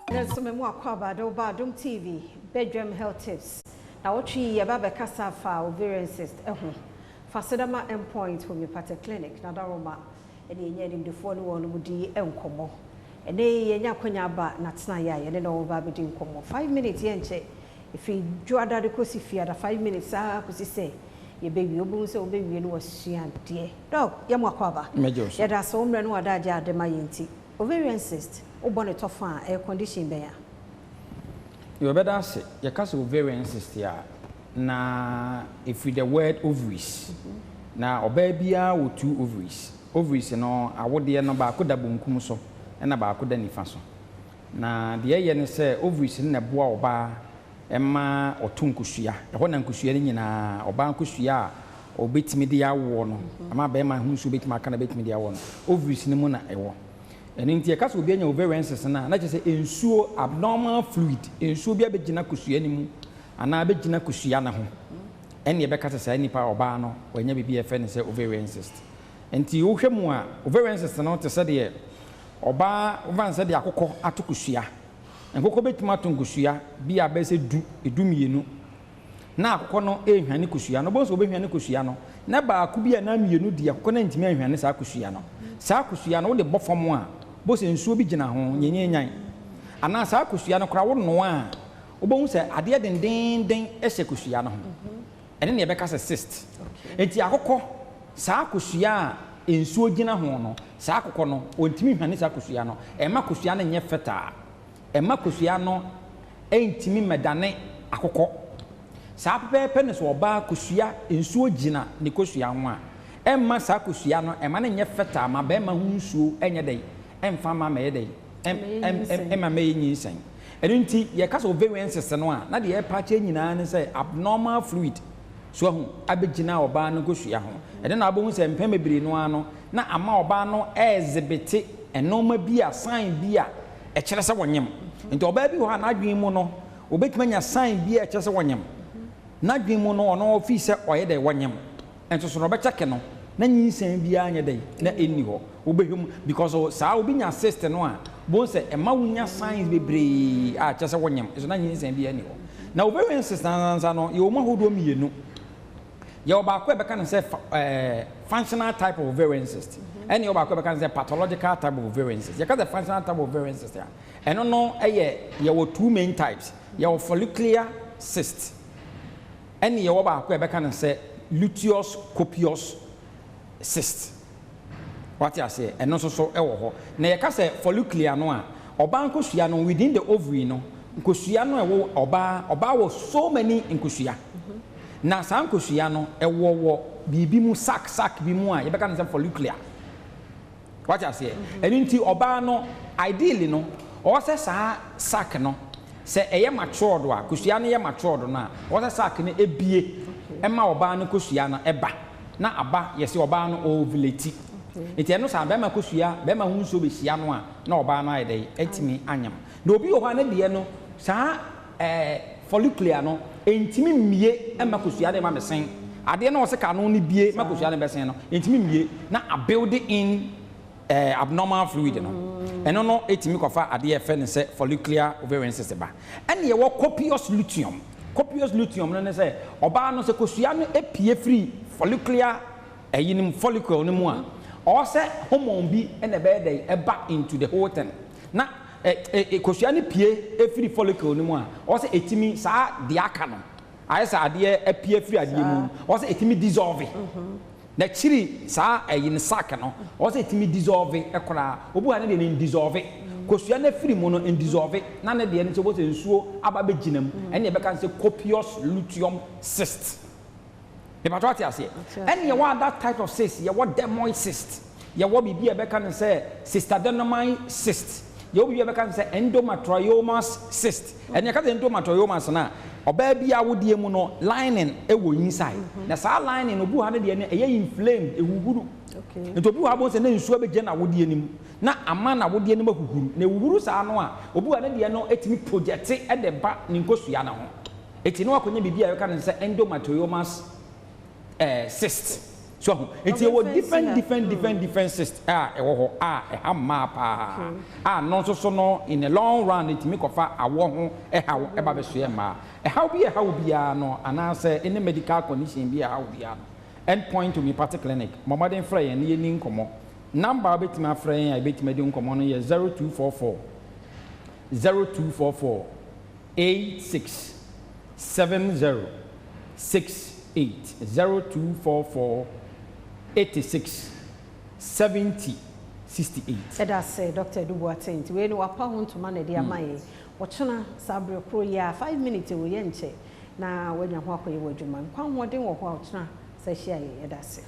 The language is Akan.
Nso me mu akɔ aba de Adom TV Bedroom Health Tips. Na wɔtwe yɛba bɛkasa fa ovarian cyst ho. Fasedama Endpoint Homeopathic Clinic na daroma ɛne yɛnya animdefoɔ ne wɔn mu di nkɔmmɔ. Ɛnɛ yɛnya akwanya aba na tena yɛ a yɛne na wɔba abɛdi nkɔmmɔ. 5 minutes, yɛnkyɛ. Ɛfiri dwoada de kɔsi fiada, 5 minutes saa kɔsi sɛ yɛbɛwie. Wobɛhu sɛ wobɛwie no, wasua adeɛ. Doc, yɛmu akɔ aba. Mɛgye so. Yɛda sɛ wo mmerɛ no wadagye ade ma yɛn. Nti ovarian cyst, wobɔ ne tɔfa a, ɛyɛ condition bɛn a? Yɛbɛda ase. Yɛka sɛ ovarian cyst a, na ɛfiri the word ovaries. Na ɔbaa biara wɔ two ovaries. Ovaries no, awodeɛ no, baako da bonkum so ɛna baako da nifa so. Na deɛ ɛyɛ ne sɛ ovaries no na ɛboa ɔbaa ɛma ɔto nkosua. Ɛhɔ na nkosua no nyinaa, ɔbaa nkosua a ɔbɛtumi de awoɔ no, ama bɛrima ho nsuo bɛtumi aka na bɛtumi de awoɔ no, ovaries no mu na ɛwɔ. Ɛno nti yɛka sɛ obi anya ovarian cyst no a, na kyerɛ sɛ nsuo, abnormal fluid, nsuo bi abɛgyina kosua no mu anaa abɛgyina kosua no ho. Ɛne yɛbɛka sɛ saa nipa, ɔbaa no, wanya biribi a yɛfrɛ no sɛ ovarian cyst. Nti wohwɛ mu a, ovarian cyst no te sɛ deɛ ɔbaa wofa sɛ deɛ akokɔ ato kosua. Nkokɔ bɛtumi ato nkosua bi a bɛyɛ sɛ 10, 12, na akokɔ no ɛrehwane kosua no. Wobɛhu sɛ wobɛhwane kosua no na baako bi a na mmienu di akokɔ no ntumi anhwane saa kosua no. Saa kosua no, wode bɔ fam a, bɔ sɛ nsuo bi gyina ho nyanyanyan, anaa saa kosua no koraa wonoa a, wobɛhu sɛ adeɛ dendenden hyɛ kosua no ho. Ɛne ne yɛbɛka sɛ cyst. Nti akokɔ saa kosua a nsuo gyina ho no, saa akokɔ no ɔntumi hwane saa kosua no. Ɛma kosua no nyɛ fertile, ɛma kosua no ɛntumi mmɛdane akokɔ. Saa pɛpɛɛpɛ ne so ɔbaa kosua nsuo gyina ne kosua ho a, ɛmma saa kosua no, ɛma no nyɛ fertile ma bɛrima ho nsuo ɛnyɛ dɛn, ɛmfa ma mɛyɛ dɛn, ɛma mɛyɛ nyinsɛn. Ɛno nti yɛka sɛ ovarian cyst no a, na deɛ ɛpa kyerɛ nyinaa ne sɛ abnormal fluid so ahu abɛgyina ɔbaa no kosua ho. Ɛno na abɛhu sɛ mpɛn bebree no ara no na ama ɔbaa no ɛexhibit nneɛma bi a, sign bi a ɛkyerɛ sɛ wɔnyem. Nti ɔbaa bi wɔ hɔ a, n'adwene mu no, obɛtumi anya sign bi a ɛkyerɛ sɛ wɔnyem. N'adwene mu no, ɔno ɔfii sɛ ɔyɛ dɛ wɔnyem, nso so no ɔbɛkyɛke no na nyinsɛn biara nyɛ dɛ na ɛnni hɔ. Wobɛhwɛ mu because saa obi nya cyst no a, bohu sɛ ɛma wonya signs bebree a kyerɛ sɛ wɔnyem, nso na nyinsɛn biara nni hɔ. Na ovarian cyst nansa no, yɛwɔ mu ahodoɔ mmienu. Yɛwɔ baako a ɛbɛka no sɛ functional type of ovarian cyst, ɛne yɛwɔ baako a ɛbɛka no sɛ pathological type of ovarian cyst. Yɛka sɛ functional type of ovarian cyst a, ɛno no ɛyɛ, yɛwɔ two main types. Yɛwɔ follicular cyst, ɛne yɛwɔ baako a ɛbɛka no sɛ luteous copious cyst. Wate aseɛ? Ɛno nso so ɛwɔ hɔ. Na yɛka sɛ follicular no a, ɔbaa nkosua no within the ovary no, nkosua no ɛwɔ ɔbaa wɔ so many nkosua. Na saa nkosua no ɛwɔ wɔ biribi mu, sac bi mu a yɛbɛka no sɛ follicular. Wate aseɛ? Ɛno nti ɔbaa no, ideally no, ɔwɔ sɛ saa sac no, sɛ ɛyɛ matured a, kosua no yɛ matured no a, ɔwɔ sɛ sac no ebie ɛma ɔbaa no kosua no ɛba na aba. Yɛsɛ ɔbaa no ovulate. Nti ɛno saa bɛrima kosua, bɛrima ho nsuo bɛhyia no a, na ɔbaa no ayɛ dɛ ɛtumi anyam. Na obi wɔ hɔ a, ne deɛ no, saa follicular no ntumi mmie ɛma kosua no ɛma mɛsɛn adeɛ na ɔsɛ ka no ne bie ma kosua no bɛsɛn no, ntumi mmie na abuild in abnormal fluid no. Ɛno no ɛtumi kɔfa adeɛ ɛfɛ ne sɛ follicular ovarian cyst ba. Ɛne yɛwɔ copious luteum. Copious luteum no ne sɛ ɔbaa no, sɛ kosua no epie firi follicular ɛyi no, follicle no mu a, ɔwɔ sɛ hormone bi ɛna ɛbɛyɛ dɛ ɛba into the whole thing. Na ɛ ɛ kosua no pie efiri follicle no mu a, ɔwɔ sɛ etimi saa deɛ aka no ayɛ sɛ adeɛ apue firi adeɛ mu, ɔwɔ sɛ etimi dissolve. N'akyiri saa ɛyi ne sac no, ɔwɔ sɛ etimi dissolve ɛkoraa. Obi wa ne deɛ no ndissolve, kosua no afiri mu no ndissolve, na ne deɛ no nso wɔ sɛ nsuo aba bɛgyina mu. Ɛne yɛbɛka sɛ copious luteum cyst. Ìbàtɔ ate aseɛ? Ɛne yɛwɔ other type of cyst. Yɛwɔ dermoid cyst, yɛwɔ biribi a yɛbɛka no sɛ cystadenoma cyst, yɛwɔ biribi a yɛbɛka no sɛ endometriomas cyst. Ɛne yɛka sɛ endometriomas no a, ɔbaa bi awodeɛ mu no, lining ɛwɔ inside. Na saa lining no, obi wɔ ha no deɛ no ɛyɛ inflamed, ɛhuhuru. Nti obi wɔ ha bɔ sɛ ne nsuo bɛgyina n'awodeɛ no mu na ama n'awodeɛ no mu ahuhuru. Na ɛhuhuru saa no a, obi wɔ ha no deɛ no ɛtumi project ɛde ba ne nkosua no ho. Eti ne wakɔnya biribi a yɛka no sɛ endometriomas cyst. So ho nti ɛwɔ different different different different cyst a ɛwɔ hɔ a ɛha mmaa paa a no nso so no, in the long run ɛtumi kɔfa awɔ ho ɛhaw ɛba bɛsoɛ mmaa. Ɛhaw bi ɛhaw biara no, anaasɛ any medical condition bi ɛhaw biara no, Endpoint Homeopathic Clinic, mmɔmmɔden frɛ yɛn na yɛni nkɔmmɔ. Number a wobɛtumi afrɛ yɛn a yɛbɛtumi adi nkɔmmɔ no yɛ 0244 0244 86 70 68, 0244 86 70 68. Ɛda sɛ Dr. Edu Boateng nti wei no wapa ho ntoma na ɛde ama yɛn. Wɔkyena saa berɛ koro yi a, 5 minutes wɔ yɛ nkyɛ na wanya ho akɔyɛ wɔ adwuma. Nkwa ahoɔden wɔ hɔ a, ɔkyena sɛ hyia yɛ. Yɛda ase.